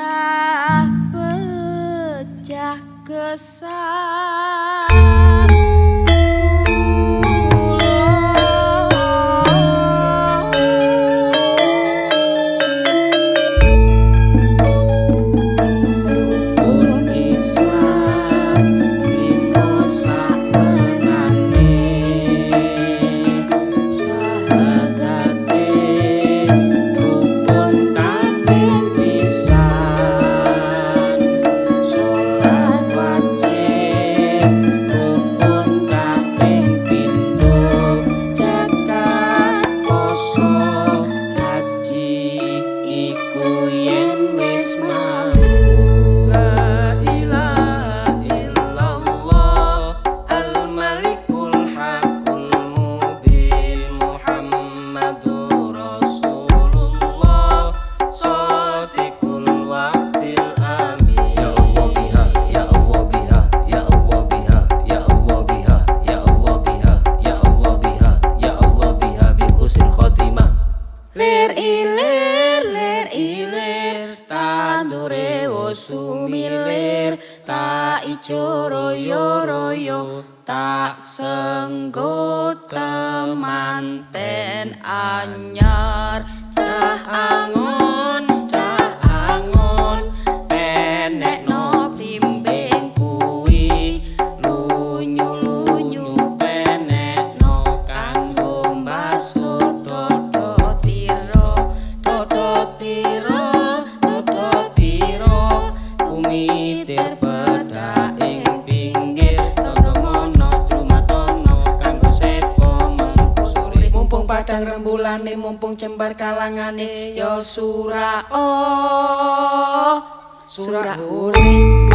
Sirah pecah gesang kula. Rukun Islam lima sapenane, sahadate rukun kaping pisan, salat wajib rukun kaping pindho, zakat, poso, haji iku yen wis mampu. La ilaha illallah al-malikul hakul mubin Muhammadur Rasulullah sadiqul wa'dil amin. Ya Allah biha, ya Allah biha, ya Allah biha, ya Allah biha, ya Allah biha, ya Allah biha, ya Allah biha bi husnil khotimah. Lir ilir lir ilir tandure wis sumilir, tak ijo royo royo, tak senggo temanten anyar. Cah angon, cah angon, penekno blimbing kuwi, lunyu lunyu penekno kanggo mbasuh dada tira, dada tira, dada tira, kumitir pedak ing pinggir totomono jumatono kanggo sepo mengko sore. Mumpung padang rembulane, mumpung jembar kalangane, ya surah oh, surah hore.